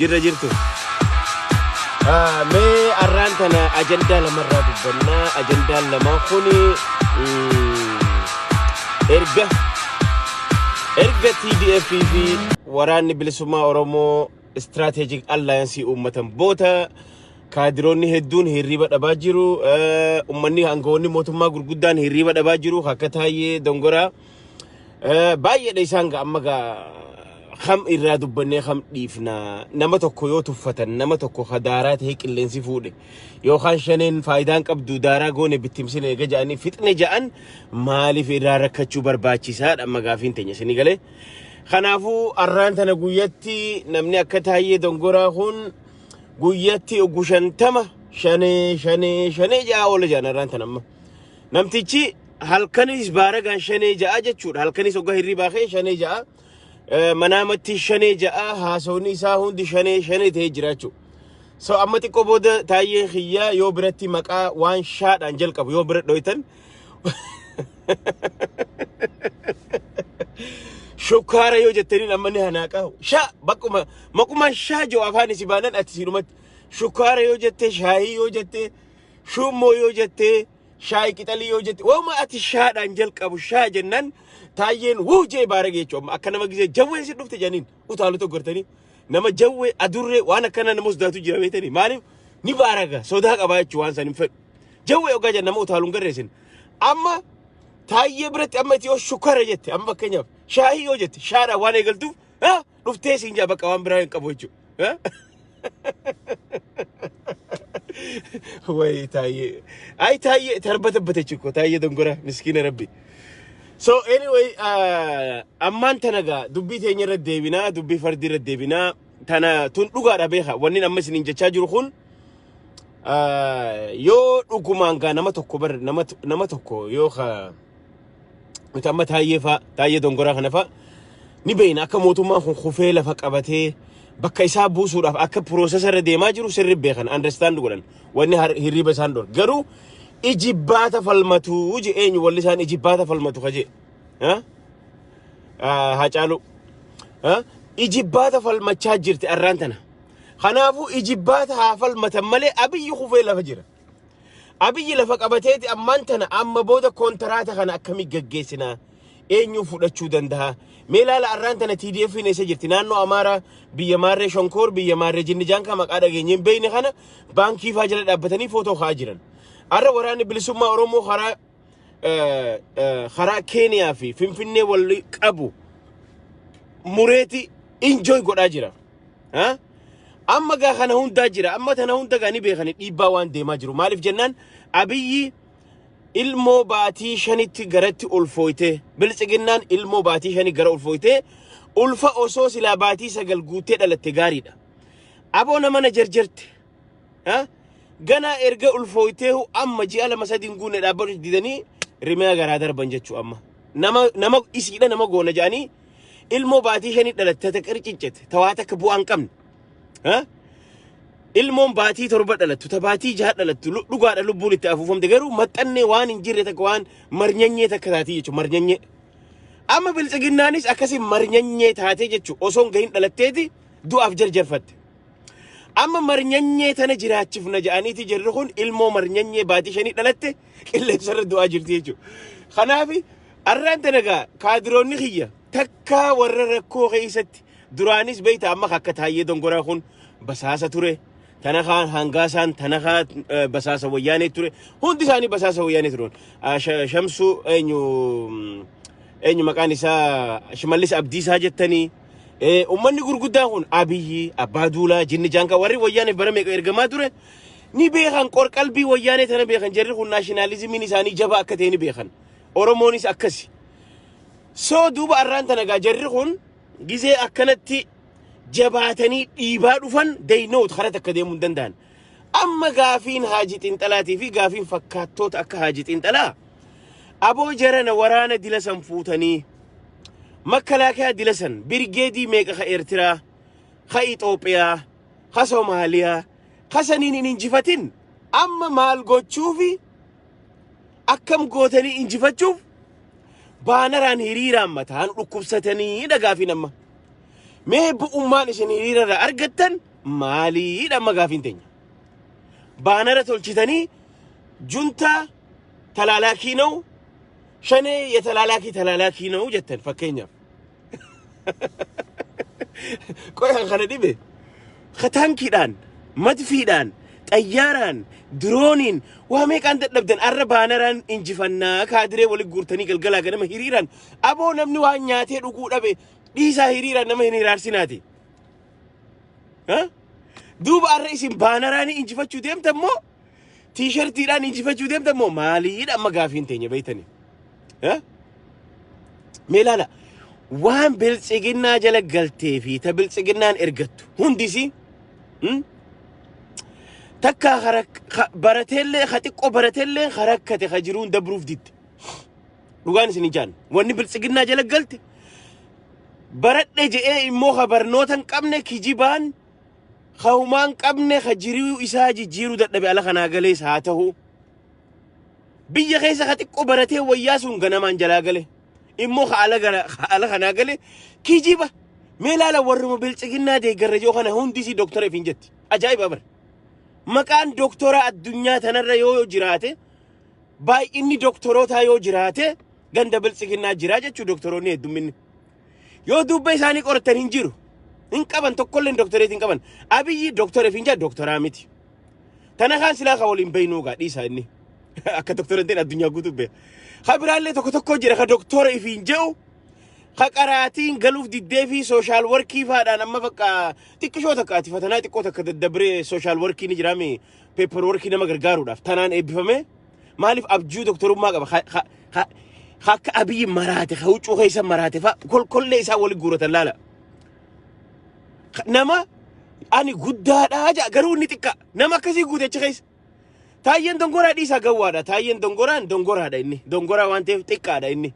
Jirra jirtu. Mee arraan tana ajandaa lamarraa dubbannaa. Ajandaan lamaan kuni erga erga TDF fi waraanni bilisummaa Oromoo Strategic Alliance uummatan booda kaadiroonni hedduun hirriiba dhabaa jiru. Uummanni aangawoonni mootummaa gurguddaan hirriiba dhabaa jiru. Akka Taayyee Dongoraa baay'eedha isaan ga amma gaa kam irraa dubbannee kam dhiifna nama tokko yoo tuffatan nama tokko ka daaraa ta'ee qilleensi fuudhe yookaan shaneen faayidaan qabdu daaraa goone bittimsine eega ja'anii fixne ja'an maaliif irraa rakkachuu barbaachisaadha amma gaafiin teenya isinii galee. Kanaafuu arraan tana guyyatti namni akka Taayyee Dongoraa kun guyyatti oggu 50 shanee shanee shanee ja'a oola ja'an arraan tana amma. Namtichi halkanis baaragaan shanee ja'a jechuudha. Halkanis hoggaa hirribaa ka'e shanee ja'a. Manaamatti shanee ja'a. Haasawni isaa hundi shanee shanee ta'ee jira jechuudha. So amma xiqqoo booda taayyeen kiyyaa yoo biratti maqaa waan shaadhaan jalqabu yoo bira dhoytan shukkaara yoo jettaniin amma ni hanaaqa. Shaa bakkuma maqumaan shaa jiru afaan isi baanan ati siidhumatti shukkaara yoo jette shaayii yoo jette shuummoo yoo jette Shaay qixalii yoo jette wauma ati shaadhaan jalqabu shaa jennaan taayyeen wuu jee baarage jechuudha. Amma akka nama gisee jawween si dhufte jedhaniin utaalu tokko gartanii nama jawwee adurree waan akkana nama sodaatu jira beektanii maaliif ni baaraga sodaa qabaa jechuudha waan san hin fedhu. Jawwee ogaa jedhan nama utaalu hin garreessin. Amma taayyee biratti amma itti yoo shukara jette amma fakkeenyaaf shaayii yoo jette shaadhaan waan eegaltuuf dhuftee siin jaa bakka waan biraa hin qabu jechuudha. Way taayyee. Ay taayyee tarbatabate chikko taayyee dongora miskiina rabbi. So anyway ammaan tana gaa dubbii teenya irra deebinaa dubbii fardi irra deebinaa tana tun dhugaadha beeka wanni amma isiniin jechaa jiru kun yoo dhugumaan gaa nama tokko bar nama nama tokko yoo ka nuti amma taayyee faa taayyee dongoraa kana faa ni beekna akka mootummaan kun kufee lafa qabatee bakka isaa buusuudhaaf akka piroosesa irra deemaa jiru sirri beekan understand godhan wanni hirriba isaan dhor garuu ijibbaata falmatu je eenyu walli isaan ijibbaata falmatu ka je Haacaaluu ijibbaata falmachaa jirti arraan tana kanaafuu ijibbaata haa falmatan malee abiyyi kufee lafa jira. Abiyyi lafa qabateeti ammaan tana amma booda koontaraata kana akkamii gaggeessinaa? Eenyuu fudhachuu danda'a? Mee ilaala arraan tana TDF eessa jirti? Naannoo Amaaraa biyya Maarree Shonkoor biyya Maarree Jinnijaankaa maqaa dhageenye hin beekne kana baankii faa jala dhaabbatanii footoo ka'aa jiran. Arra waraanni bilisummaa Oromoo karaa karaa Keeniyaa fi Finfinnee wal qabu mureeti enjoy godhaa jira. Ha? Amma gaa kana hundaa jira. Amma tana hunda gaa ni beekani dhiibbaa waan deemaa jiru. Maaliif jennaan Abiyyi ilmoo baatii shanitti garatti ulfooyte. Biltsiginnaan ilmoo baatii shanii gara ulfooyte. Ulfa osoo silaa baatii 9 guuttee dhalatte gaariidha. Aboo nama na jarjarte. Ha? Ganaa erga ulfooyteehu amma ji'a 2 3 hin guunne dhaabbatu didanii rimee garaa darban jechuu amma. Nama nama isiidha nama goona jedhanii ilmoo baatii shanii dhalatte ta qirciccete ta waa takka bu'aa hin qabne. Ha? Ilmoon baatii 7 dhalattu ta baatii 6 dhalattu dhugaadha lubbuun itti afuufamte garuu maxxannee waan hin jirre takka waan marnyanyee takka taatii jechuudha marnyanyee. Amma biltsiginnaanis akkasii marnyanyee taatee jechuudha osoo hin gahin dhalatteeti du'aaf jarjarfatte. Amma marnyanyee tana jiraachifna jedhaniiti jarri kun ilmoo marnyanyee baatii shanii dhalatte qilleensarra du'aa jirti jechuudha. Kanaaf arraan tana gaa kaadiroonni kiyya takkaa warra rakkoo keessatti duraanis beekta amma akka taayyee dongoraa kun basaasa ture. Tana kaan hangaasaan tana kaan basaasa wayyaanee ture. Hundi isaanii basaasa wayyaanee turan. Shamsuu eenyu eenyu maqaan isaa Shimallis Abdiisaa jettanii Uummanni gurguddaan kun Abiyyi, Abbaa Duulaa, Jinni Jaankaa warri wayyaaneef bara meeqa ergamaa ture ni beekan qorqalbii wayyaanee tana beekan jarri kun naashinaalizimiin isaanii jabaa akka ta'e ni beekan. Oromoonis akkasi. So duuba arraan tana gaa jarri kun gizee akkanatti jabaatanii dhiibaa dhufan they know karaa takka deemuu hin danda'an. Amma gaafiin Haaji Xinxalaatii fi gaafiin fakkaattoota akka Haaji Xinxalaa aboo jarana waraana dila san fuutanii Makkalaakayaa dila san birgeedii meeqa ka Eertiraa, ka Ixoophiyaa, ka Somaaliyaa, ka saniin hin injifatin amma maal gochuufi akkam gootanii injifachuuf baanaraan hiriiraan mataan dhukkubsatanii dhagaafiin amma. Mee bu'ummaan isin hiriirarraa argattan Maaliidha amma gaafiin teenya? Baanara tolchitanii juntaa ተላላኪ ነው፣ ሸኔ የተላላኪ ተላላኪ ነው jettan fakkeenyaaf. Qoy, kana dhibe taankiidhaan, madfiidhaan, xayyaaraan, dirooniin waa meeqaan dadhabdan, arra baanaraan injifannaa kaadiree walitti guurtanii galgalaa ganama hiriiraan. Aboo, namni waan nyaatee dhuguu dhabe dhiisaa, hiriiraan nama hin hiraarsinaati. Duuba arra isin baanaraanii injifachuu deemtan moo tiishartiidhaan injifachuu deemtan moo maaliidha amma gaafiin teenya beeytanii? Mee ilaala, waan biltsiginnaa jala galtee fi ta biltsiginnaan ergattu hundisi takka barateellee, ka xiqqoo barateellee harakkate ka jiruun dabruuf didde. Dhugaan isin ijaan wanni biltsiginnaa jala galte baradhe je'ee immoo ka barnoota hin qabne, kijibaan ka humaa hin qabne, ka jiruu isaa jijjiiruu dadhabe ala kanaa galees haa ta'u, biyya keessa ka xiqqoo baratee wayyaa sun ganamaan jalaa gale immoo ka ala kanaa gale kijiba. Mee ilaala, warruma biltsiginnaa deeggarra joo kana hundisii doktora ifiin jetti. Ajaa'iba bara! Maqaan doktora addunyaa tanarra yoo jiraate, baay'inni doktorootaa yoo jiraate, ganda biltsiginnaa jiraa jechuu. Doktoroonni heddumminni yoo dubba isaanii qoratan hin jiru, hin qaban, tokkolleen doktoreet hin qaban. Abiyyi doktora ifiin jaa, doktoraa miti. Tana kaan silaa ka waliin beeynuu gaa dhiisaa, inni akka doktora hin ta'in addunyaa guutuu beeka. Ka biraallee tokko tokko jira ka doktora ifiin jedhu, ka qaraatiin galuuf diddee fi social workii faadhaan amma bakka xiqqishoo takka ati fatanaa xiqqoo takka daddabree, social workii ni jiraame, paper workii nama gargaaruudhaaf tanaan eebbifame. Maaliif abjuu doktorummaa qaba? Ka akka Abiyyi maraate, ka huccuu keessa maraate fa kolkollee isaa waliin guuratan laala. Nama ani guddaadhaa ja'a, garuu inni xiqqa nama akkasii guute achi keessa. Taayyeen dongoraa dhiisaa, gawwaadha. Taayyeen dongoraan dongoraadha inni. Dongoraa waan ta'eef xiqqaadha inni.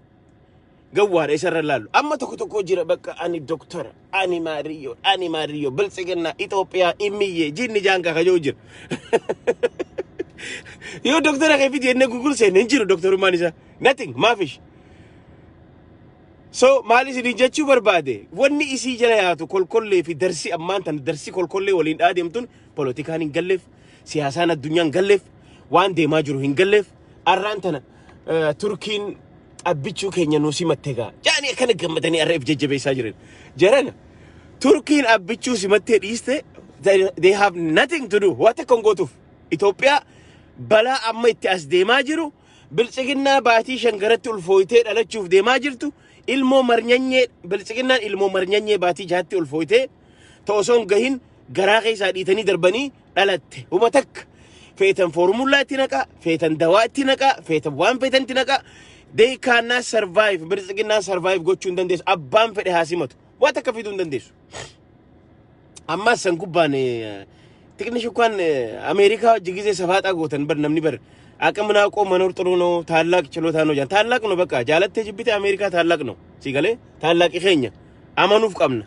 Gawwaadha isarra laallu. Amma tokko tokko jira bakka ani doktora, ani maariyyoo, ani maariyyoo, biltsiginnaa, Itoophiyaa, immiyyee, jinni jaankaa kajoo jira. Yoo doktora kee fidi jennee Google seenne, hin jiru doktorummaan isaa. Nothing, maafish. So maal isin jechuu barbaade, wanni isii jala yaatu kolkollee fi darsi ammaan tan darsi kolkollee waliin dhaadeemtun polotikaan hin galleef, siyaasaan addunyaa hin galleef, waan deemaa jiru hin galleef. Arraan tana Turkiin abbichuu keenya nuu simatte gaa jaanii akkana gammadanii arra if jajjabeessaa jiran. Jarana, Turkiin abbichuu simattee dhiiste, they have nothing to do. Waa takka hin gootuuf. Itoophiyaa balaa amma itti as deemaa jiru, biltsiginnaa baatii 5 garatti ulfooytee dhalachuuf deemaa jirtu, ilmoo marnyanyee, biltsiginnaan ilmoo marnyanyee baatii 6tti ulfooytee ta osoo hin gahin garaa keessaa dhiitanii darbanii dhalatte. Huma takka feetan foormulaa itti naqaa, feetan dawaa itti naqaa, feetan waan feetan itti naqaa, they cannot survive. Biltsiginnaan survive gochuu hin dandeessu. Abbaan fedhe haa simatu, waa takka fiduu hin dandeessu. Ammas san gubbaan ትንሽ እንኳን አሜሪካ እጅ ጊዜ ሰፋጣ gootan bar namni bar አቅምን አውቆ መኖር ጥሩ ነው። ታላቅ ችሎታ ነው። ጃን ታላቅ ነው። በቃ jaalattee jibbite አሜሪካ ታላቅ ነው። Si galee? ታላቅ keenya amanuuf qabna.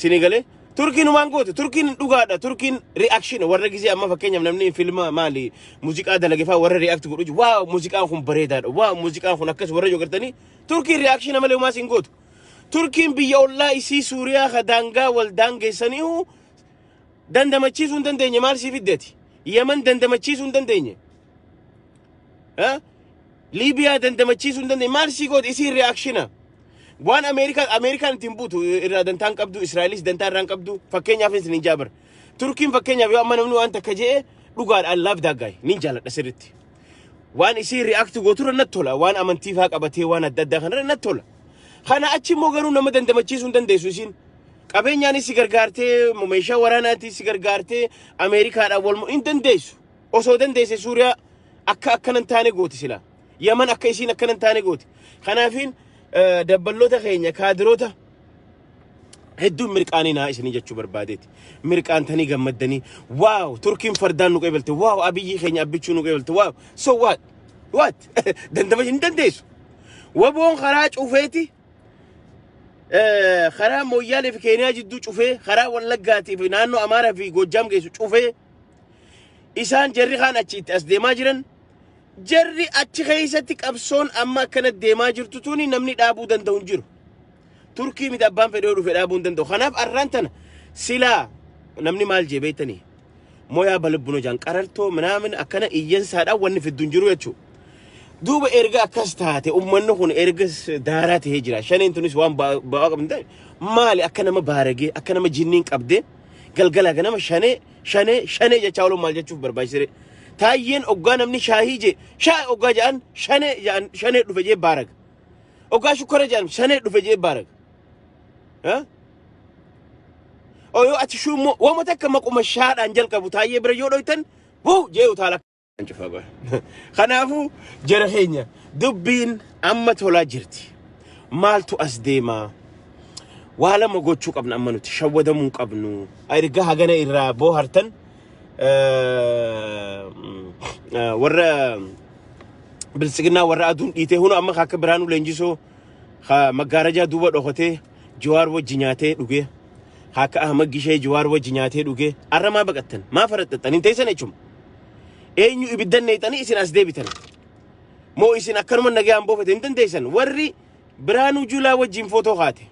Sini galee? Turkiin waan goote, Turkiin dhugaadha. Turkiin reaction warra gisee amma fakkeenyaaf namni filma maali muuziqaa dalage faa warra react godhu, "Wow, muuziqaan kun bareedaadha. Wow, muuziqaan kun akkas" warra jogartanii, Turkiin reaction malee homaa siin gootu. Turkiin biyya ollaa isii Suuriyaa ka daangaa wal daangeessaniihu dandamachiisuu hin dandeenye, maal sii fiddeeti? Yemen dandamachiisuu hin dandeenye. Liibiyaa dandamachiisuu hin dandeenye, maal sii goote? Isiin reactiona. Waan Ameerikaan Ameerikaan ittiin buutu irraa dantaan qabdu, Israa'elis dantaa irraa hin qabdu. Fakkeenyaaf isin hin jaabar. Turkiin fakkeenyaaf yoo amma namni waan takka je'e, dhugaadha, I love that guy, nin jaaladha sirritti. Waan isiin react gooturra natti tola, waan amantii faa qabatee waan adda addaa kanarra natti tola. Kana achi immoo garuu nama dandamachiisuu hin dandeessu isiin. Qabeenyaanis si gargaartee, meeshaa waraanaatiin si gargaartee, Ameerikaadhaan wal hin dandeessu. Osoo dandeesse Suuriyaa akka akkana hin taane gooti sila. Yaman akka isiin akkana hin taane gooti. Kanaafiin dabballoota keenya, kaadiroota hedduun mirqaaninaa isinii jechuu barbaadeeti. Mirqaantanii gammaddanii, "Wow, Turkiin fardaan nu qeebalte, wow, Abiyyi keenya abbichuu nu qeebalte, wow." So what? What? Dandama hin dandeessu. Waboon karaa cufeeti, karaa Mooyyaalee fi Keeniyaa jidduu cufee, karaa Wallaggaatii fi naannoo Amaaraa fi Goojjaam geessu cufee, isaan jarri kaan achi itti as deemaa jiran. Jarri achi keessatti qabsoon amma akkana deemaa jirtu tuni namni dhaabuu danda'u hin jiru. Turkii miti, abbaan fedhee dhufe dhaabuu hin danda'u. Kanaaf arraan tana silaa Namni maal jee beektanii? Moyaa balibbuno jaan qarartoo minaamin akkana iyyansaadhaan wanni fiddu hin jiru jechuudha. Duuba erga akkas taate, uummanni kun erga daaraa tahee jira. Shaneen tunis waan ba'aa qabdu ta'e maali? Akka nama baaragee, akka nama jinniin qabdee, galgala ganama shanee, shanee, shanee jechaa ooluun maal jechuuf barbaachisee? Taayyeen oggaa namni shaahii jee, shaayii oggaa jedhan, shanee jedhan, shanee dhufe jee baaraga. Oggaa shukkara jedhan, shanee dhufe jee baaraga. Oyoo ati shuummoo waama takka maquma shaadhaan jalqabu taayyee bira yoo dhoytan wuu jee utaala. Kanaafuu jara keenya, dubbiin amma tolaa jirti. Maaltu as deemaa? Waa lama gochuu qabna amma nuti shawwadamuu qabnu. Erga hagana irraa boohartan, warra biltsiginnaa, warra aduun dhiitee hunu, amma akka Biraanuu Leenjisoo maggaarajaa duuba dhokatee Jawaar wajji nyaatee dhugee, akka Ahmad Gishee Jawaar wajji nyaatee dhugee, arra maa baqattan? Maa faraxxattan? Hin teessan jechuudha. Eenyu ibiddan neexanii isin as deebitan? Moo isin akkanuma nagaan boofate hin dandeessan? Warri Biraanuu Juulaa wajjin footoo kaate.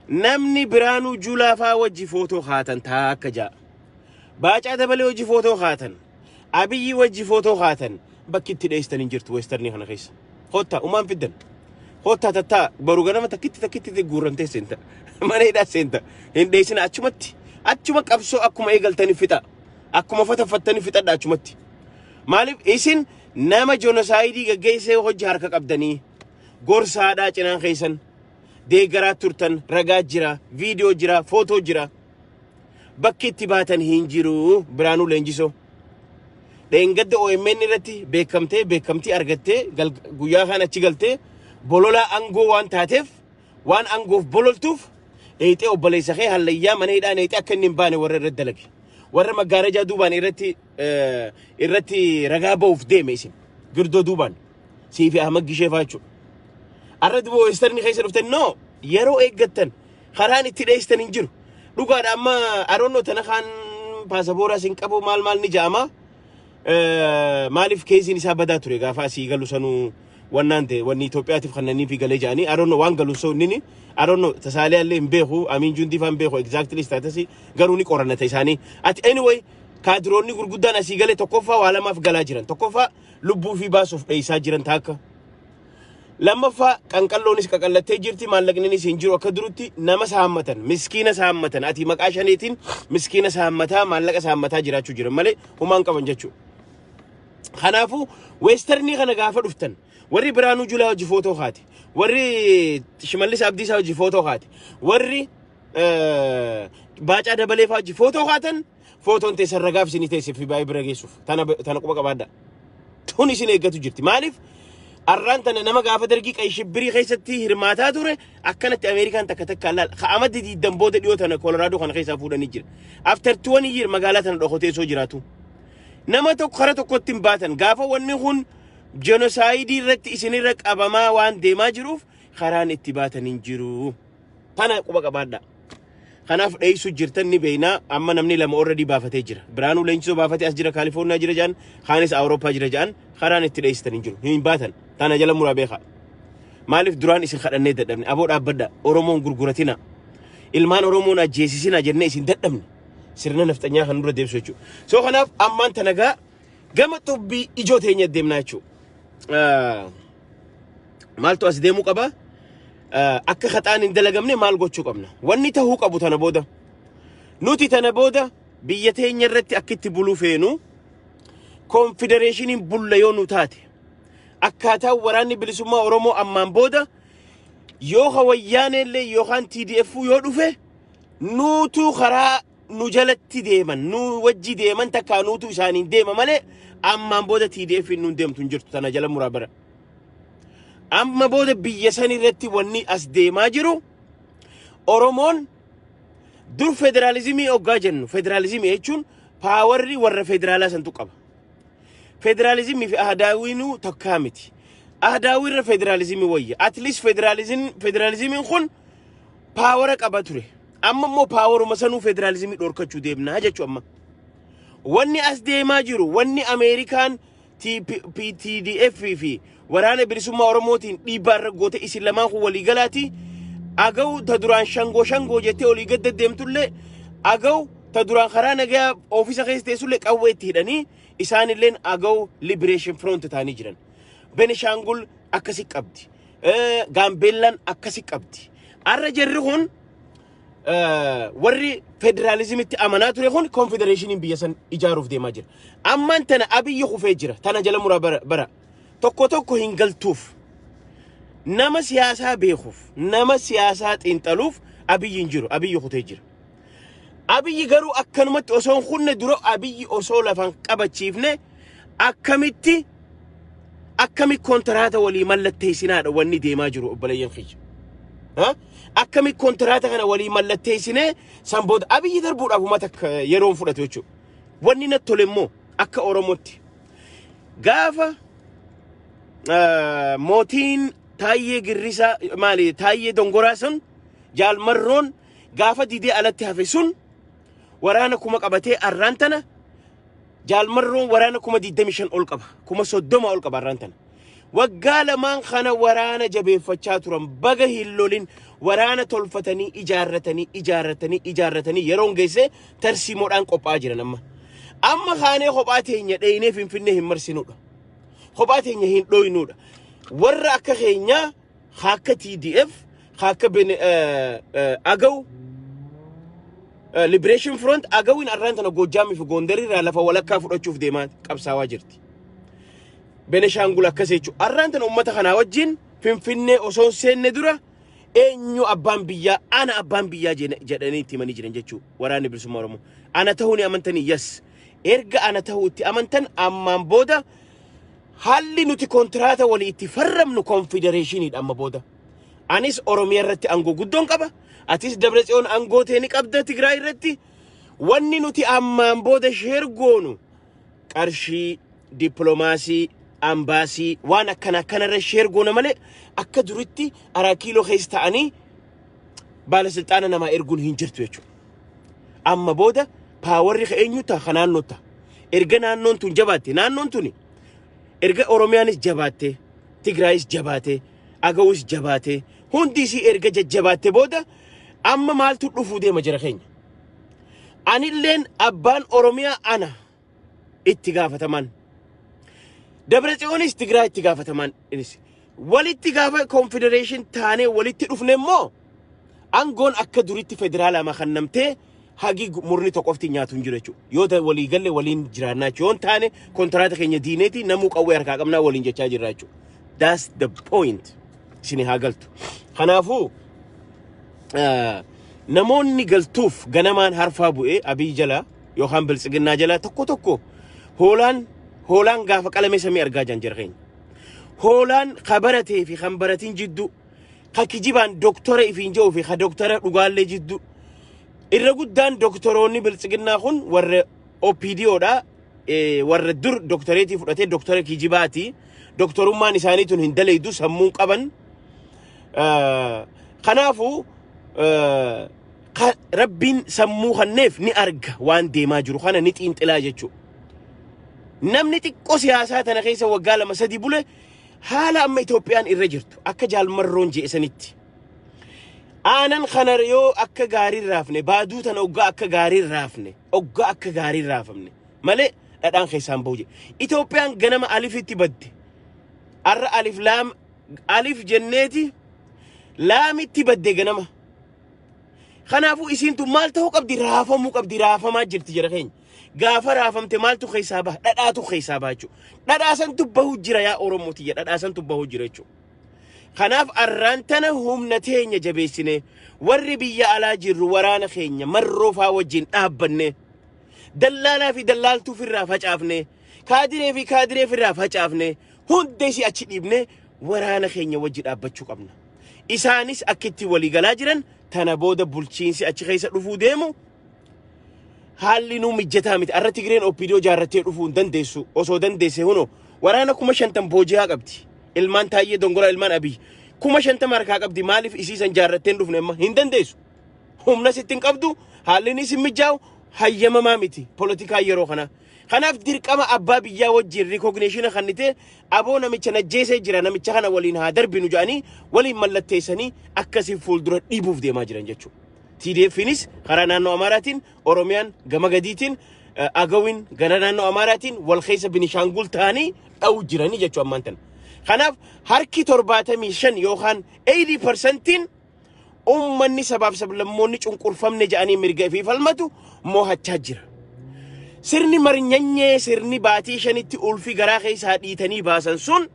Namni Biraanuu Juulaa faa wajji footoo kaatan taa akka ja'a. Baacaa Dabalee wajji footoo kaatan. Abiyyi wajji footoo kaatan. Bakki itti dheestan hin jirtu westernii kana keessa. Kottaa umaan fiddan. Kottaa tattaa baru ganama takkitti takkitti guurramtee seenta. Mana hidhaa seenta. Hin dheessina achumatti. Achuma qabsoo akkuma eegaltanii fixa. Akkuma fataffattanii fixadha achumatti. Maaliif? Isin nama genocide gaggeessee hojii harka qabdanii, gorsaadhaa cinaan keessan deeggaraa turtan, ragaa jira, viidiyoo jira, footoo jira. Bakki itti baatan hin jiru. Biraanuu Leenjisoo. Dheengadda OMN irratti beekamtee, beekamtii argattee, guyyaa kaan achi galtee bololaa aangoo waan taateef, waan aangoof bololtuuf, dheeyxee obboleessa kee hallayyaa mana hidhaa dheeyxee akka inni hin baane warra irratti dalage. Warra maggaarajaa duubaan irratti ragaa ba'uuf deeme isin. Girdoo duubaan. Siifi Ahmad Gishee fa'aa jechuudha. Arra duuba westernii keessa dhuftan, no, yeroo eeggattan karaan itti dheestan hin jiru. Dhugaadha, amma aroonnoo tana kaan paasapoora sin qabu maal maal ni ja'ama. Maaliif keessiin isaa badaa ture? Gaafa asii galu sanuu wannaan ta'e, wanni Itoophiyaatiif kannanii fi galee ja'anii aroonnoo waan galu so inni aroonnoo tasaalee illee hin beeku, Amiin Jundii fa'aa hin beeku exactly status, garuu ni qorannata isaanii. Ati anyway kaadiroonni gurguddaan asii galee tokkoffaa waa lamaaf galaa jiran. Tokkoffaa lubbuu fi baasuuf dheessaa jiran taakka. Lammaffaa qanqalloonis qaqallattee jirti, maallaqninis hin jiru akka durutti. Nama saammatan, miskiina saammatan, ati maqaa shaniitiin miskiina saammataa, maallaqa saammataa jiraachuu jiran malee humaan qaban jechuudha. Kanaafuu westernii kana gaafa dhuftan, warri Biraanuu Julaa hojii footoo kaate, warri Shimallis Abdiisaa hojii footoo kaate, warri Baacaa Dabalee fa'aa hojii footoo kaatan, footoon teessan ragaaf isinii teessee fi baay'ee bira geessuuf tana quba qabaadha. Tun isin eeggatu jirti. Maaliif? Arraan tana nama gaafa dargii qay shibbirii keessatti hirmaataa ture akkanatti Ameerikaan takka takka laal ka'ama didiiddan booda dhiyoo tana Kolораadoo kana keessaa fuudhanii jira. After 20 year magaalaa tana dhokotee osoo jiraatu. Nama tokko kara tokkotti hin baatan. Gaafa wanni kun genocide irratti isinirra qabamaa waan deemaa jiruuf, karaan itti baatan hin jiru. Tana quba qabaadha. Kanaaf dheessu jirtan ni beeknaa. Amma namni lama already baafatee jira. Biraanuu Leenjisoo baafatee as jira, Kaalifoorniyaa jira jedhan, kaanis Awurooppaa jira jedhan. Karaan itti dheessitan hin jiru. Hin baatan. Tana jala muraa beekaa. Maaliif? Duraan isin kadhannee dadhabne. Aboo dhaabbadha. Oromoon gurguratina. Ilmaan Oromoon ajjeesisina jennee isin dadhabne. Sirna nafxanyaa kan dura deemsu jechuudha. So kanaaf ammaan tana gaa gama xubbii ijoo teenya deemnaa jechuudha. Maaltu as deemuu qaba? Akka haxaan hin dalagamne maal gochuu qabna? Wanni tahuu qabu tana booda. Nuti tana booda biyya teenya irratti akka itti buluu feenu, koonfidereeshiniin bulla yoo nu taate, akkaataa waraanni bilisummaa Oromoo ammaan booda yoo hawayyaaneellee yookaan TDF yoo dhufe, nuutu karaa nu jalatti deeman, nu wajji deeman, takkaa nuutu isaaniin deema malee, ammaan booda TDF nuun deemtu hin jirtu. Tana jala muraa bara. Amma booda biyya san irratti wanni as deemaa jiru, Oromoon dur federaalizimii hoggaa jennu, federaalizimii jechuun powerri warra federaalaa santu qaba. Federaalizimii fi ahadaawiinuu takkaa miti. Ahadaawiirra federaalizimii wayya. At least federaalizimiin kun power qaba ture. Amma immoo poweruma sanuu federaalizimii dhorkachuu deemnaa jechuu amma. Wanni as deemaa jiru, wanni Ameerikaan TDF fi waraana bilisummaa Oromootiin dhiibbaa irra goote, isin lamaan kun walii galaati. Agaw ta duraan shangoo shangoo jettee olii gad deddeemtullee Agaw ta duraan karaa nagaa oofisa keessa teessullee qawwee itti hidhanii isaanilleen Agaw Liberation Front ta'anii jiran. Benishaangul akkasi qabdi. Gaambeellaan akkasi qabdi. Arra jarri kun warri federaalizimitti amanaa ture kun konfedereeshiniin biyya san ijaaruuf deemaa jira. Ammaan tana Abiyyi kufee jira. Tana jala muraa bara bara. Tokko tokko hin galtuuf. Nama siyaasaa beekuuf, nama siyaasaa xiinxaluuf Abiyyi hin jiru. Abiyyi kutee jira. Abiyyi garuu akkanumatti osoo hin kunne dura, Abiyyi osoo lafan qabachiifne, akkamitti akkami kontiraata walii mallatteessinaadha wanni deemaa jiru, obboleeyyan kiyya. Ha? Akkami kontiraata kana walii mallatteessinee san booda Abiyyi darbuudhaaf uummata akka yeroon fudhatu jechuudha. Wanni natti tole immoo akka Oromootti gaafa mootiin Taayyee Girrisaa, maali, Taayyee Dongoraa sun, Jaalmarroon gaafa didee alatti hafe sun waraana 1000 qabatee, arraan tana Jaalmarroon waraana 25,000 ol qaba, 30,000 ol qaba arraan tana. Waggaa lamaan kana waraana jabeeffachaa turan. Baga hin lolin, waraana tolfatanii, ijaarratanii, ijaarratanii, ijaarratanii yeroon geesse tarsiimoodhaan qophaa'aa jiran amma. Amma kaanee kophaa teenya dheeyinee Finfinnee hin marsinuudha. Kophaa teenya hin dhooynuudha. Warra akka keenyaa, akka TDF, akka Agaw Liberation Front, Agawin arraan tana Goojjaamii fi Gondar irraa lafa walakkaa fudhachuuf deemaa qabsaawaa jirti. Beneshaangul akkas jechuudha. Arraan tana uummata kanaa wajjin Finfinnee osoo hin seenne dura eenyu abbaan biyyaa, ana abbaan biyyaa jedhanii itti himanii jiran jechuudha. Waraanni Bilisummaa Oromoo. Ana ta'uu ni amantanii? Yes. Erga ana ta'uu itti amantan, ammaan booda haalli nuti kontiraata walii itti farramnu konfedereeshiniidha amma booda. Anis Oromiyaa irratti aangoo guddoon qaba. Atis Dabratsiyoon aangoo ta'e ni qabda Tigraay irratti. Wanni nuti ammaan booda share goonu qarshii, dippiloomaasii, ambaasii, waan akkana akkanarra share goona malee akka duritti Araa Kiiloo keessa ta'anii baalasilxaana namaa erguun hin jirtu jechuudha. Amma booda powerri ka eenyu ta'a? Ka naannoo ta'a. Erga naannoon tun jabaatte, naannoon tuni erga Oromiyaanis jabaatte, Tigraayis jabaate, Agawus jabaate, hundi isii erga jajjabaatte booda amma maaltu dhufuu deema jira keenya? Anilleen abbaan Oromiyaa ana itti gaafataman. Dabra Tsiyoonis Tigraay itti gaafataman. Innis walitti gaafa confederation taanee walitti dhufne immoo aangoon akka duritti federaalaa kannamtee hagi murni tokkofti nyaatu hin jiru jechuudha. Yoo ta'e walii galle waliin jiraannaa jechuudha. Yoo hin taane kontiraata keenya diineeti namuu qawwee harkaa qabnaa waliin jechaa jirra jechuudha. That's the point. Isin haa galtu. Kanaafuu namoonni galtuuf ganamaan harfaa bu'ee Abiy jala yookaan Biltsiginnaa jala tokko tokko hoolaan hoolaan gaafa qalame samii argaa jiran jira keenya. Hoolaan ka baratee fi kan baratin jidduu, ka kijibaan doktora ifiin jedhuu fi ka doktora dhugaallee jidduu, irra guddaan doktoroonni Biltsiginnaa kun warra OPDOdha. Warra dur doktoreetii fudhatee doktora kijibaati. Doktorummaan isaanii tun hin dalaydu, sammuun qaban. Kanaafuu Rabbiin sammuu kanneef ni arga, waan deemaa jiru kana ni xiinxilaa jechuudha. Namni xiqqoo siyaasaa tana keessa waggaa 2 3 bule haala amma Itoophiyaan irra jirtu akka Jaalmarroon je'esanitti. Aanan kana yoo akka gaarii raafne, baaduu tana oggaa akka gaarii raafne, oggaa akka gaarii raafamne malee dhadhaan keessaan bahu jedhe. Itoophiyaan ganama alifitti badde. Arra alif laam alif jenneeti laamitti badde ganama. Kanaafuu isiin tun maal ta'uu qabdi? Raafamuu qabdi. Raafamaa jirti jira keenya. Gaafa raafamte maaltu keessaa baha? Dhadhaatu keessaa baha jechuudha. Dhadhaa santu bahu jira yaa Oromoo tiyya. Dhadhaa santu bahu jira jechuudha. Kanaaf arraan tana humna teenya jabeessine, warri biyya alaa jirru waraana keenya Marroo faa wajjin dhaabbanne, dallaalaa fi dallaaltuu firraa facaafne, kaadiree fi kaadiree firraa facaafne, hunda isii achi dhiibne waraana keenya wajji dhaabbachuu qabna. Isaanis akkitti walii galaa jiran tana booda bulchiinsi achi keessa dhufuu deemu haalli nuu mijataa miti. Arra Tigreen OPDO jaarrattee dhufuu hin dandeessu. Osoo dandeesse hunoo waraana 50,000 booji'aa qabdi. Ilmaan Taayyee Dongoraa, ilmaan Abiy. 50,000 harkaa qabdi. Maaliif isiisan jaarrattee hin dhufne amma? Hin dandeessu. Humna sitti hin qabdu. Haalli inni sin mijaa'u hayyamamaa miti. Poolitikaa yeroo kana. Kanaaf dirqama abbaa biyyaa wajjin recognition kannitee aboo namicha najjeesee jira, namicha kana waliin haa darbinu jedhanii waliin mallatteessanii akkasii fuuldura dhiibuuf deemaa jiran jechuudha. TDFnis karaa naannoo Amaaraatiin, Oromiyaan gama gadiitiin, Agawin gara naannoo Amaaraatiin wal keessa Binishaangul ta'anii dha'u jiranii jechuu ammaan tana. Kanaaf harki 75 yookaan 80%iin ummanni sabaaf sablammoonni cunqurfamne jedhanii mirga ifii falmatu mo'achaa jira. Sirni marnyanyee, sirni baatii 5tti ulfi garaa keessaa dhiitanii baasan sun,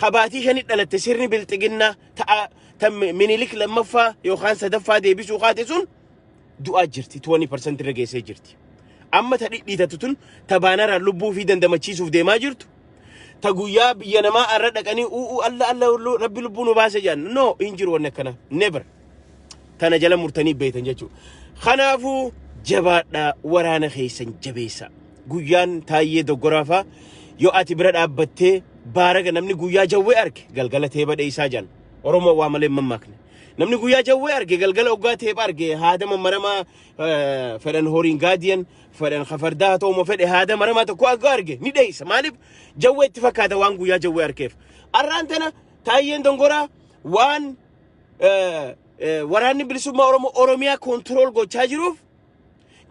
habaatii 5tti dhalatte, sirni bilxiginnaa ta'a tan Minilik lammaffaa yookaan sadaffaa deebisuu kaate sun du'aa jirti, 20% irra geessee jirti. Amma ta dhidhiitatu tun ta baanaraan lubbuu fi dandamachiisuuf deemaa jirtu. Ta guyyaa biyya namaa arra dhaqanii u'uu alla alla rabbi lubbuu nu baase jedhan, no, hin jiru wanni akkana, never. Tana jala murtanii beektan jechuudha. Kanaafuu jabaadhaa, waraana keessan jabeessa. Guyyaan Taayyee Doggoraafaa yoo ati bira dhaabbattee baaraga, namni guyyaa jawwee arge galgala teeba dheessaa jedhan. Oromoo waa malee hin mammaakne. Namni guyyaa jawwee arge galgala oggaa teepha arge haada mammaramaa fedhan horiin gaadiyan fedhan kafardaa haa ta'u fedhe haada maramaa tokko akka arge ni dheessa. Maaliif? Jawwee itti fakkaata waan guyyaa jawwee argeef. Arraan tana Taayyeen Dongoraa waan waraanni bilisummaa Oromoo Oromiyaa control gochaa jiruuf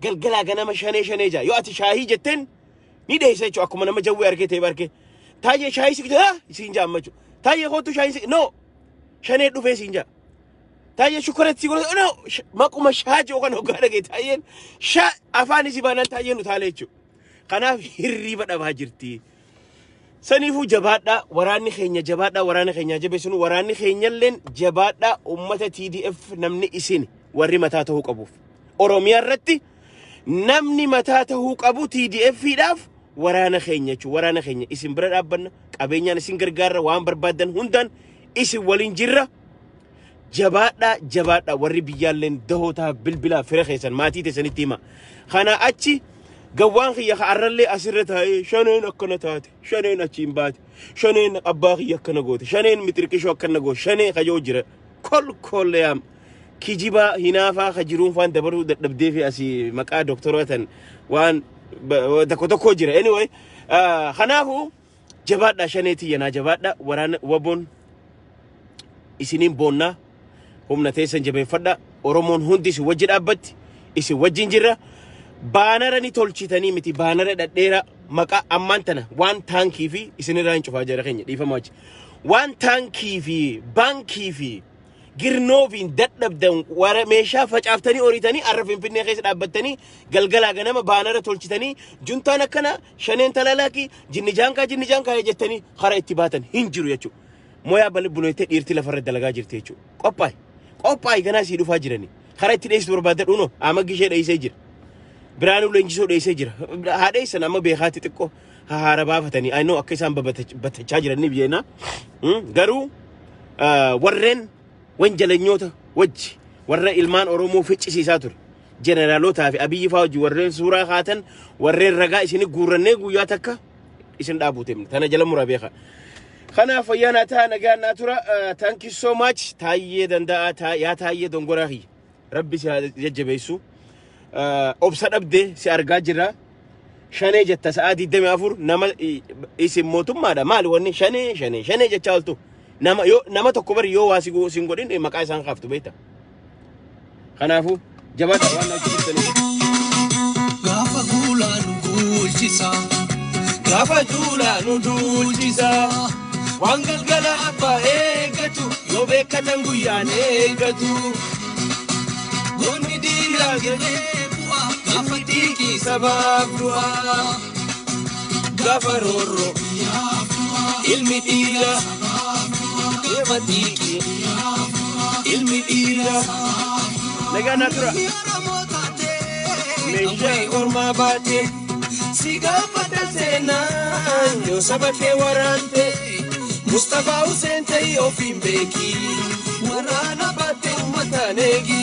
galgalaa ganama shanee shanee jaa. Yoo ati shaahii jetteen ni dheessa jechuudha, akkuma nama jawwee argee ta'e argee. Taayyee shaahii si haa siin jaa amma jechuudha. Taayyee kootu shaahii si, no, shanee dhufee siin jaa. Taayyee shukkaratti si godhate, no, maquma shaa jiru kan hoggaa dhagee taayyeen shaa afaan isii baanaan taayyeen utaalee jechuudha. Kanaaf hirriiba dhabaa jirti. Saniifuu jabaadhaa, waraanni keenya jabaadhaa, waraana keenya jabeessinu, waraanni keenyalleen jabaadhaa. Ummata TDF, namni isin warri mataa ta'uu qabuuf. Oromiyaa irratti namni mataa ta'uu qabu TDF-dhaaf waraana keenya jechuudha. Waraana keenya isin bira dhaabbanna, qabeenyaan isin gargaarra, waan barbaaddan hundaan isin waliin jirra. Jabaadhaa, jabaadhaa. Warri biyyaalleen dahootaa bilbilaa fira keessan maatii teessanitti hima. Kana achi gawwaan kiyya ka arrallee asirra taa'ee shaneen akkana taate, shaneen achiin baate, shaneen abbaa kiyya akkana goote, shaneen mixirqishoo akkana goote, shanee kajoo jira. Kolkolleyaam kijibaa hinaafaa ka jiruun faan dabaruu dadhabdee fi asii maqaa doktorootan waan tokko tokko jira. Anyway, kanaafuu jabaadhaa, shanee tiyyanaa jabaadhaa, waraana waboon isiniin boonnaa, humna teessan jabeeffadha. Oromoon hundi isin wajji dhaabbatti, isin wajjin jirra. Baanara ni tolchitanii miti, baanara dhadheera maqaa ammaan tana waan taankii fi isinirraa hin cufaa jara keenya, dhiifama wajji, waan taankii fi baankii fi girnoofiin dadhabdan wara meeshaa facaaftanii horiitanii arra Finfinnee keessa dhaabbattanii galgalaa ganama baanara tolchitanii juntaan akkana, shaneen talalaakii, jinni jaankaa, jinni jaankaa jettanii karaa itti baatan hin jiru jechuudha. Moyaa bali buleettee dhiirti lafarra dalagaa jirti jechuudha. Qophaa'i. Qophaa'i, ganaa sii dhufaa jirani. Karaa itti dheessitu barbaadda dhuunoo amaggi ishee dheessee jira. Biraanuu leenjisoo dheessee jira. Haa dheessan, amma beekaatti xiqqoo haara baafatanii. I know akka isaan babatachaa jiran ni beekna. Garuu warreen wanjalanyoota wajji warra ilmaan Oromoo ficcisiisaa ture. Jeneraalootaa fi Abiyyi fa'aa wajji warreen suuraa kaatan, warreen ragaa isin guurrannee guyyaa takka isin dhaabuu deemna. Tana jala muraa beeka. Kanaaf fayyaa naa ta'a, nagaa naa tura. Thank you so much. Taayyee Danda'a, yaa Taayyee Dongoraa kiyya. Rabbi si haa jajjabeessu. Obsa dhabdee si argaa jirra. Shanee jetta sa'aa 24. Nama isin mootummaadha, maali wanni shanee shanee shanee jechaa ooltu? Nama yoo nama tokko bari yoo waa si sin godhin maqaa isaan kaaftu beekta. Kanaafuu jabaadha waan na hojjetanii. Gaafa guulaa nu guulchisa. Gaafa duulaa nu duulchisa. Waan galgala abbaa eeggatu yoo beekatan guyyaan eeggatu. Goonni dhiiraa jedhee bu'a. Gaafa xiiqii sabaaf du'a. Gaafa roorroo ilmi dhiiraa. Gaafa xiiqii ilmi dhiiraa. Nagaa naa tura. Oromoo taatee. Meeshaa ormaa baate si gaafata seenaan yoo saba kee waraante. Mustafaa Hussein ta'ii ofiin beeki, waraana baatte uummataan eegi.